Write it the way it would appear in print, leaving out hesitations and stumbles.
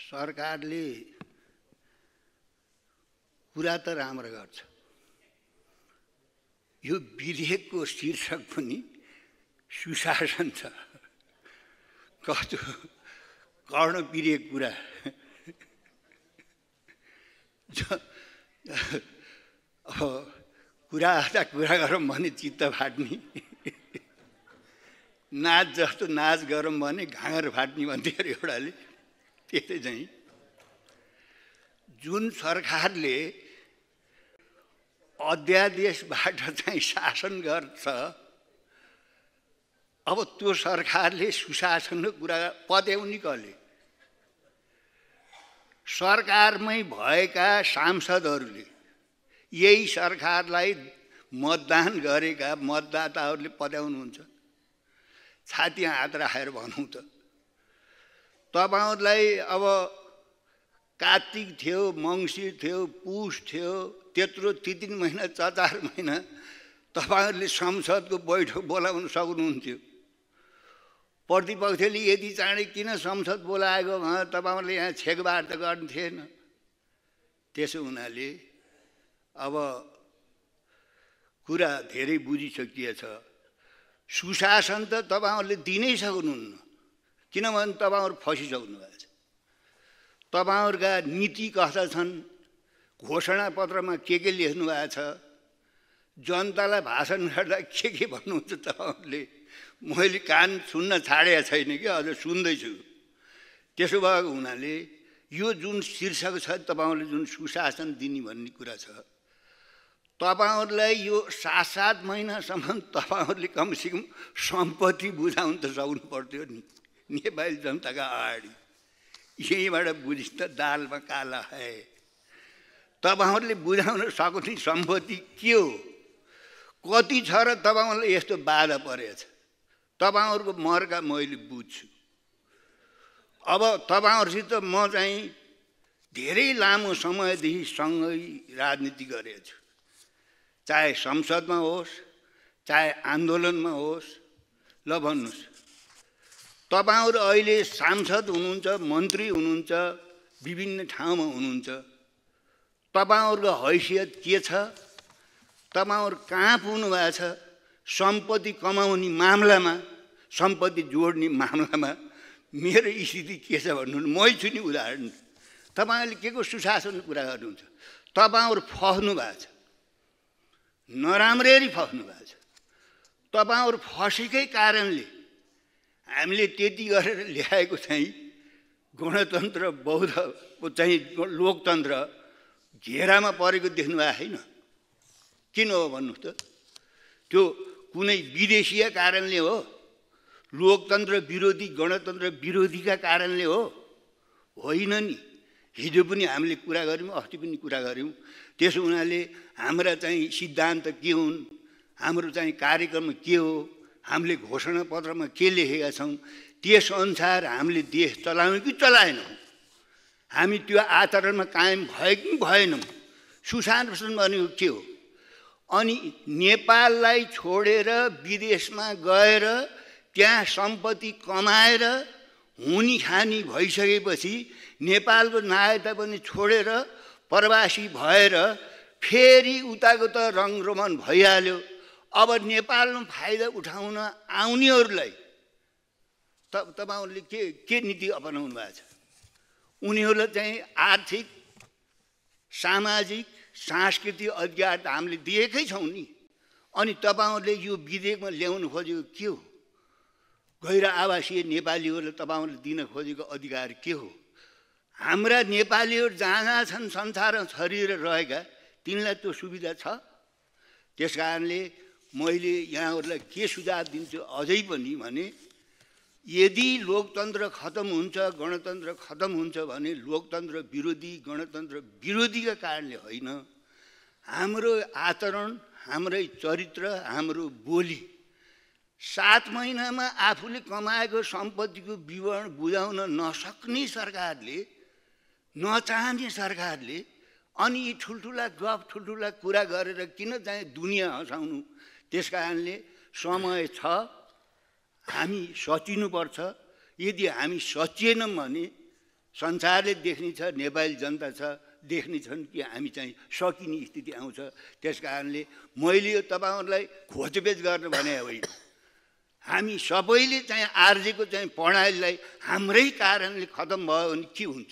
सरकारले कुरा त राम्रो गर्छ। यो विधेयकको शीर्षक पनि सुशासन छ। कस्तो कर्णप्रिय कुरा। कुरा गरौँ भने चित्त फाट्ने, नाच जस्तो नाच गरौँ भने घाँगर फाट्ने भन्थ्यो अरे एउटाले। त्यस्तै चाहिँ जुन सरकारले अध्यादेशबाट चाहिँ शासन गर्छ, अब त्यो सरकारले सुशासनको कुरा पत्याउने कसले? सरकारमै भएका सांसदहरूले, यही सरकारलाई मतदान गरेका मतदाताहरूले पत्याउनुहुन्छ। छाती हात राखेर भनौँ त, तपाईहरूलाई अब कार्तिक थियो, मङ्सिर थियो, पुष थियो, त्यत्रो 3 महिना 4 महिना तपाईहरूले संसदको बैठक बोलाउन सक्नुहुन्थ्यो। प्रतिपक्षले यति चाँडै किन संसद बोलाएको भने तपाईहरूले यहाँ छेकबार त गर्नु थिएन। त्यसो हुनाले अब कुरा धेरै बुझिसकिएछ। सुशासन त तपाईहरूले दिनै सक्नुहुन्न, किनभने तपाईहरू फसिसक्नु भएको छ। तपाईहरूका नीति कस्ता छन्, घोषणापत्रमा के लेख्नु भएको छ, जनतालाई भाषण गर्दा के भन्नुहुन्छ तपाईहरूले। मैले कान सुन्न छाडेको छैन कि अझ सुन्दैछु। त्यसो भएको हुनाले यो जुन शीर्षक छ, तपाईहरूले जुन सुशासन दिने भन्ने कुरा छ, तपाईहरूलाई यो 7-7 महिनासम्म तपाईहरूले कमसेकम सम्पत्ति बुझाउन त सक्नु पर्थ्यो नि नेपाली जनताका अगाडि। यहीँबाट बुझिस् त दालमा काला है। तपाईहरूले बुझाउन सक्ने सम्पत्ति के हो, कति छ र तपाईहरूलाई यस्तो बाधा परेछ। तपाईहरूको मर्का मैले बुझ्छु। अब तपाईहरूसित म चाहिँ धेरै लामो समयदेखि सँगै राजनीति गरेको छु, चाहे संसदमा होस् चाहे आन्दोलनमा होस्। ल भन्नुहोस्, तपाईहरू अहिले सांसद हुनुहुन्छ, मन्त्री हुनुहुन्छ, विभिन्न ठाउँमा हुनुहुन्छ, तपाईहरूको हैसियत के छ, तपाईहरू कहाँ पुग्नु भएको छ सम्पत्ति कमाउने मामलामा, सम्पत्ति जोड्ने मामलामा मेरो स्थिति के छ भन्नु। मै छु नि उदाहरण। तपाईँहरूले के को सुशासनको कुरा गर्नुहुन्छ? तपाईहरू फस्नु भएको छ, नराम्ररी फस्नु भएको छ। तपाईहरू फसेकै कारणले हामीले त्यति गरेर ल्याएको चाहिँ गणतन्त्र, बौद्ध चाहिँ लोकतन्त्र घेरामा परेको देख्नु भएको छैन। किन हो भन्नुहोस् त? त्यो कुनै विदेशीय कारणले हो, लोकतन्त्र विरोधी गणतन्त्र विरोधीका कारणले हो? होइन नि। हिजो पनि हामीले कुरा गऱ्यौँ, अस्ति पनि कुरा गऱ्यौँ। त्यसो हुनाले हाम्रा चाहिँ सिद्धान्त के हुन्, हाम्रो चाहिँ कार्यक्रम के हो, हामीले घोषणापत्रमा के लेखेका छौँ, त्यसअनुसार हामीले देश चलायौँ कि चलाएनौँ, हामी त्यो आचरणमा कायम भयो कि भएनौँ। सुशासन भनेको के हो? अनि नेपाललाई छोडेर विदेशमा गएर त्यहाँ सम्पत्ति कमाएर हुनी खानी भइसकेपछि नेपालको नागरिकता पनि छोडेर प्रवासी भएर फेरि उताको त रङरोमन भइहाल्यो। अब नेपालमा फाइदा उठाउन आउनेहरूलाई तपाईहरूले के नीति अपनाउनु भएको छ? उनीहरूलाई चाहिँ आर्थिक, सामाजिक, सांस्कृतिक अधिकार त हामीले दिएकै छौँ नि। अनि तपाईहरूले यो विधेयकमा ल्याउनु खोजेको के हो? गैर आवासीय नेपालीहरूलाई तपाईहरूले दिन खोजेको अधिकार के हो? हाम्रा नेपालीहरू जहाँ जहाँ छन् संसारमा छरिएर रहेका, तिनलाई त्यो सुविधा छ। त्यस कारणले मैले यहाँहरूलाई के सुझाव दिन्छु अझै पनि भने, यदि लोकतन्त्र खत्तम हुन्छ, गणतन्त्र खत्तम हुन्छ भने लोकतन्त्र विरोधी, गणतन्त्र विरोधीका कारणले होइन, हाम्रो आचरण, हाम्रै चरित्र, हाम्रो बोली 7 महिनामा आफूले कमाएको सम्पत्तिको विवरण बुझाउन नसक्ने सरकारले, नचाहने सरकारले अनि यी ठुल्ठुला गफ, ठुल्ठुला कुरा गरेर किन चाहिँ दुनियाँ हँसाउनु? त्यस कारणले समय छ, हामी सचिनुपर्छ। यदि हामी सचिएनौँ भने संसारले देख्ने छ, नेपाली जनता छ देख्ने छन् कि हामी चाहिँ सकिने स्थिति आउँछ। त्यस कारणले मैले यो तपाईँहरूलाई खोजबेच गर्न भने होइन, हामी सबैले चाहिँ आर्जेको चाहिँ प्रणालीलाई हाम्रै कारणले खतम भयो भने के हुन्छ?